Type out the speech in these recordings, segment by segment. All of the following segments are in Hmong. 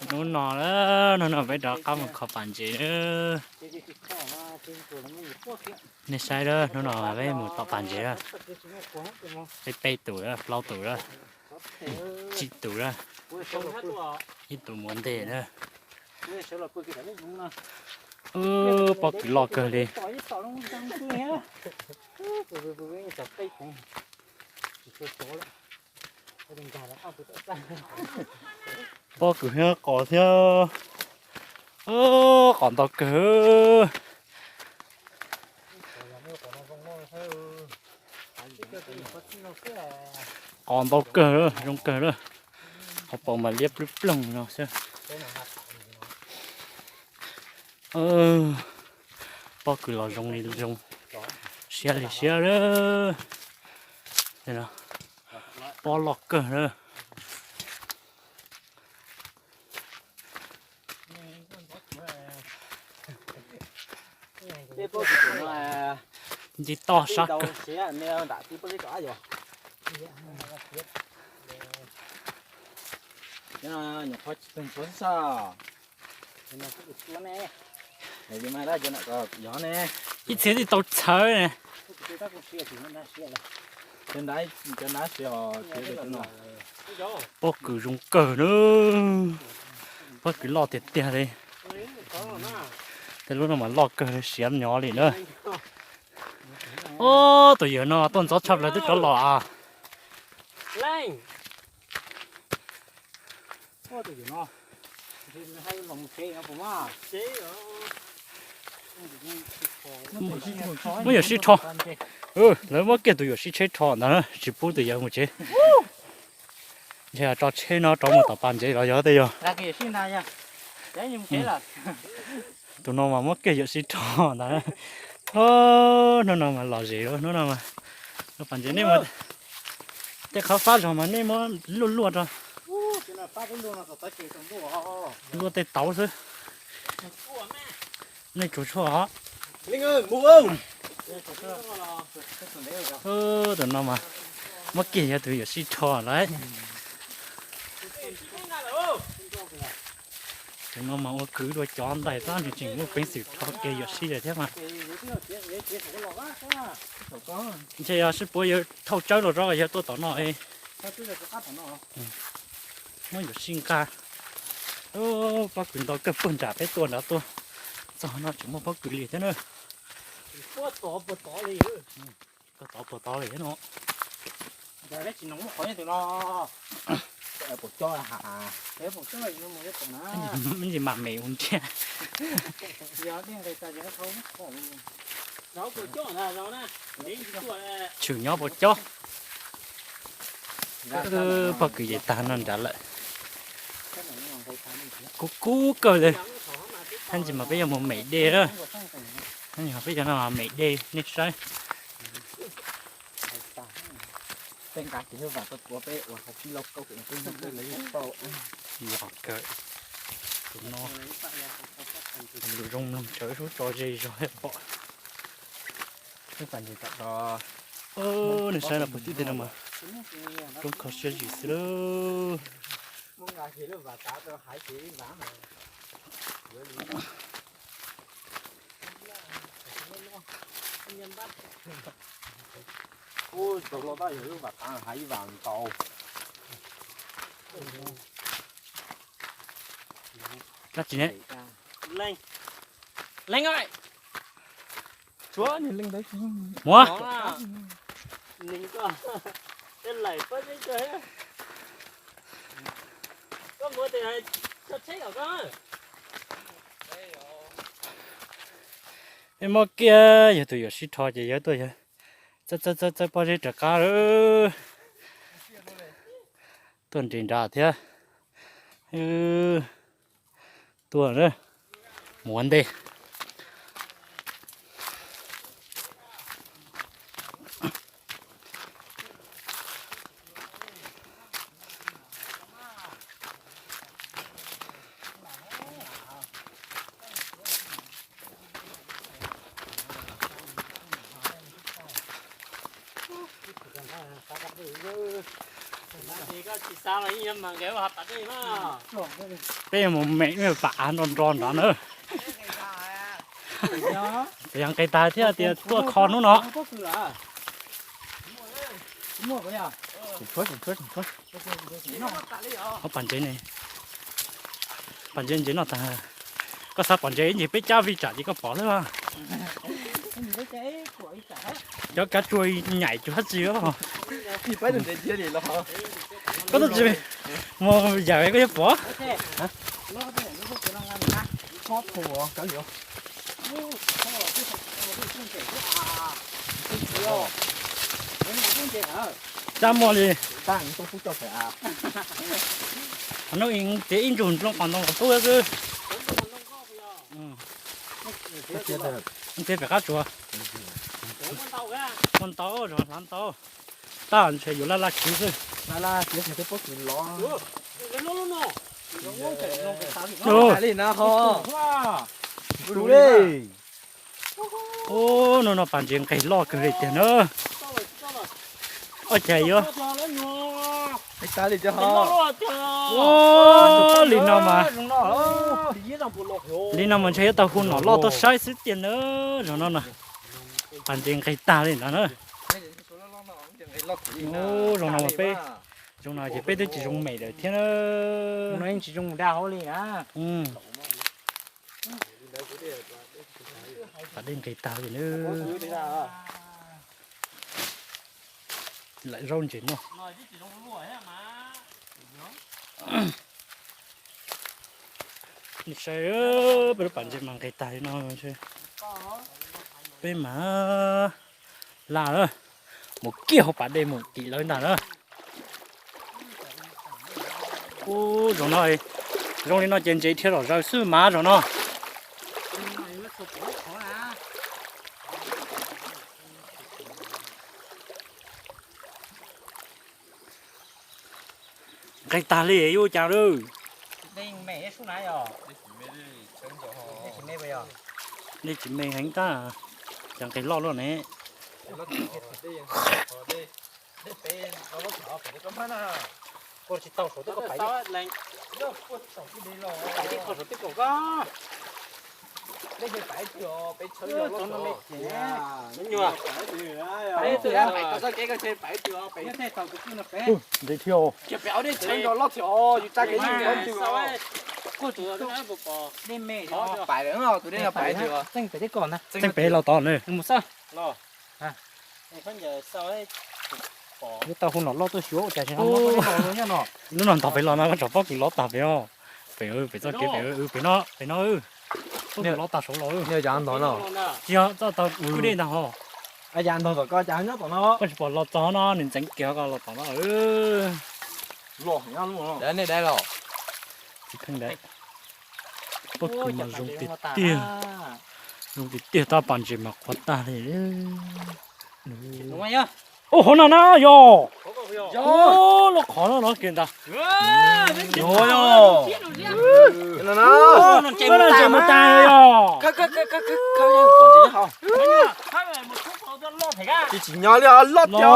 Hnub no na, hnub no peb rov qab mus kho pas ntses na. Nej saib na, hnub no peb mus tom pas ntses na. Peb peb tus na, plaub tus na, tsib tus na, ib tus muav ntej na. Pob kws loj kawg li. Pob kws thiab qos thiab, qos ntau kawg. Qos ntau kawg, zoo kawg na. Qhov paus mas liab ploog ploog no xwb. Pob kws los zoo li zoo, siab li siab. Pob loj kawg na. Nce toj sab kawg. Ib txhia tsis tau txhawb ne. Pob kws zoo kawg na. Pob kws loj tiag tiag li. Tej lub no mas loj kawg li, siav nyo li na. Ub, tus yawg no tuaj ntxov tshaj plaws twb rov los as. Muab yuam sij rho. Lawv muab kiag tus yuam sij tsheb rho ntawd na, tsis pub tus yawg mus tsev. Ntshe tso tsheb no rov mus tom pas ntses los yog tej yog. Tus no mas muab kiag yuam sij rho ntawd. Hnub no mas lom zem, hnub no mas pas ntses nej mas tej qhov fab zog mas nej muab luaj luaj rau, luaj tej tauv xwb. Nej tsuas tshuaj os. Tus no mas muab kiag yog tus yuam sij rho lawm. Tus no mas ua kwv dua cov ntais txob ntse tseem muaj peev xwm rho kiag yuam sij lawm thiab mas. Ntshe yog sib puab yawg thauj tsawb los zov yawg tuaj tom no. Muab yuam sij nqa. Pob kws ntau kawg, puag nram peb tuaj nrad tuaj txog no tseem muaj pob kws li thiab na. Puag tod puag tod li thiab no. Ntsis mam mem ua ntiag. Tshwm nyob puas cob. Pob kws ces tag no nrad lawm. Kub kub kawg li. Tab sis mas peb yuav mus mem dej na. Tab sis mas peb cov no mem dej nej saib. Los kawg. Tus no lus zoo mloog tsawv sub tso ze zog pom. Nej saib los puag tim tej no mas roob kho siab zim xwb lauj. Dab tsi ne? Leej, leej ơi. Muab. Peb muab kiag yog tus yuam sij rho ces yog tuaj yog txawb txawb txawb txawb pob zeb rov qab lawm. Tuaj nres nrad thiab. Tuaj na, mus ua ntej. Ces koj tsis Peb mus mem pam av nro nro nrad na. Txawm yog nqis tag thiab tias tuaj kho hnub no. Pas ntsev ne, pas ntsev ntsev noj tag. Koj xav pom ntsev ib ntsis peb cab vij tsam ces koj pom lawm. Cov kav tsua nyaim cuag dab tsi. Koj twb tsis mus yam koj yuav pom. Cab muaj li. Hnub tiav ib ntsug nplooj qos ntoo qos tub xwb. Ntiav pem qab tsuas. Muaj ntau zog hlav ntau. Tab ntshe yuav laj laj khiv xwb. Ub, hnub no pas ntsev nqes loj kawg li tiag na. Ua cas yuav li no mas, li no mas ntshe yuav tau hu nom loj tuaj saib xwb tiag na. Zaum no na, pas ntsev nqes tag li ntawd na. Zoo no peb, zoo no ces peb twb tsis zoo mem lawm thiab na. Tsis zoo da hauv li na. Pas dej nqis tag li na. Lam zaub ntses noj. Saib, peb lub pas ntses mas nqis tag li no. Peb mas laj mus kiag hauv pas dej mus tim lawv ntag na. Ub, zaum no, zoo li no ces ntses dhia zom zaws xwb mas zaum no. Nqis tag li yuav ua cas lawm. Dej tsis me heev tab, cas nqis loj luaj ne. Ntses thiab. Tseem pem los tod ne. Yuav tau hu nom loj tuaj xyuas ua cas tsis no. Hnub no ntog pem los no koj tsom pob kws lov tag pem os. Pem, pem txoj kev pem, pem no, pem no. Pob kws lov tag saud los. Tsis yog txoj tau kwj dej ntag hos. Koj tsis pom los txog no nws ntxeev kiag koj los tom no. Tsis pheej dai. Pob kws mas zoo tiag tiag, zoo tiag tiag, tab pas ntses mas qhuav tag li. Ub, hauv no na yog. Ub, lub qhov no no kiag ntag. Ntses mus tag yog. Tsis tsim nyog li os, loj tiag.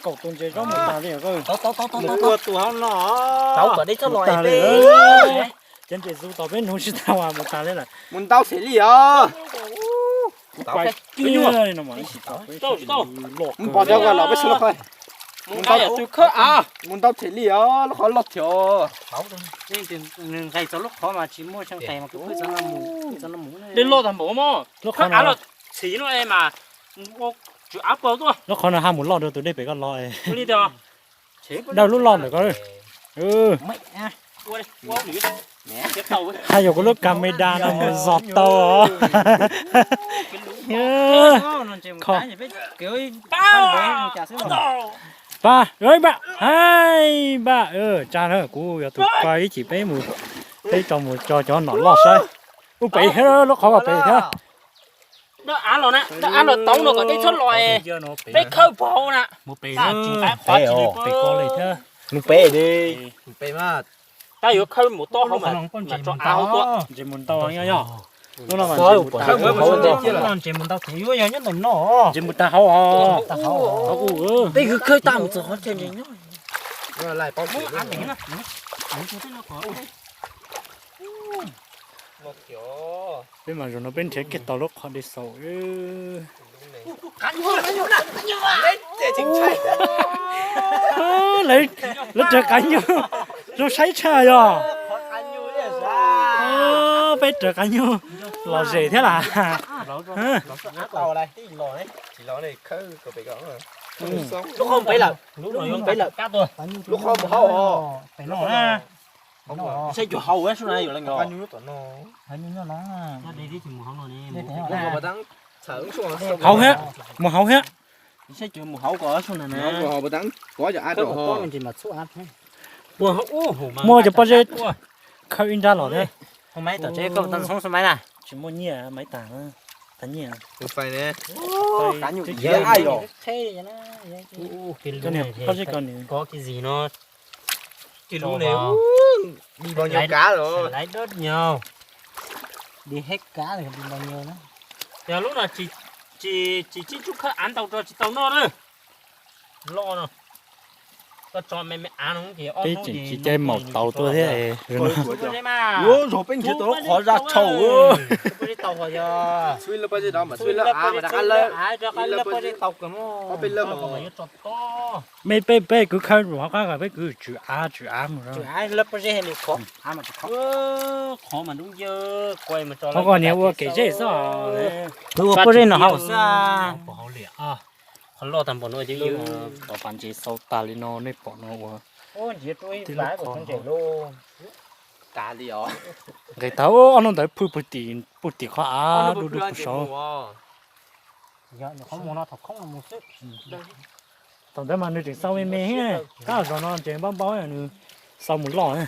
Kaum tus ntses zaub mus tag li. Ua tus hauv no tag li. Cov ntses zus tom peb hnub sib tag mus tag li lawm. Mus ntau them li os. Mus pom cov los peb sawv lub qhov. Mus ntau them li os, lub qhov loj thiab. Nws nqes txog lub qhov mas tsis muaj xyoo tes mas kuv pheej txog no mus, pheej txog no mus. Dej loj tag npaum mog. Lub qhov av los txhim no es mas tsw av paug tuaj. Lub qhov no haj mus loj dua tus dej pem koj los. Li tias dawb lub loj ntawm ko. Haj yuav kuv lub camera no mus zog tau os. Pab, pab, hais pab, tsa na, kuv yog tus koj ib chim peb mus, peb tso mus tso cov nom loj saib. Ub, pem thiab, lub qhov pem thiab. Dawb av los na, dawb av los tau no kom dej txhob los es peb khawb paug na. Mus pem, pem ko li thiab. Mus pem li, mus pem mas. Tab yuav khawb mus tob hauv mas tso av hauv tuaj. Ntses mus ntau yog. Lub no ntses mus tag hauv. Ntses mus ntau thiab, yuav yog nyob ntawm no. Ntses mus tag hauv os. Peb khawb tag mus txog qhov chaw ntses nyob. Peb mas zaum no peb nrhiav kiag tau lub qhov dej xaus. Lawv raws qav nyuj zoo saib tshaj yog. Peb raws qav nyuj lom zem thiab las. Lub qhov peb lawm, lub qhov peb lawm, lub qhov mus hauv. Saib cuag hauv sub na yuav leej os. Hauv thiab, mus hauv thiab. Saib cuag mus hauv ko sub na. Muaj cov pob zeb khaws ib nrab los thiab. Tsis muaj nyiaj, maiv tag, tag nyiaj. Pob zeb ko nws, lub no tsis, tsis tsis tsis tsuj khawb av ntau rau tsis tau noj na. Loj no, koj tso me me av no ces ob hnub ces tsis caij maum tau tuaj thiab. Lub zog peb nrhiav tau lub qhov zaj tshau. Mej peb peb kwv khawb mus hauv qab, peb kwv tswm av tswm av mus. Qhov ko niag ua kev zej xwb. Ua pob zeb no hauv xwb. Qhov loj tag npaum no, qhov pas ntses xaus tas li no nej pom no ua. Nqis tau ob hnub ntawd phwj pug tim, pug tim qhov av du du pug saud. Thaum ntawd mas nws tseem xaus me me thiab, kab zog no ntses npab npab nws xaus mus loj.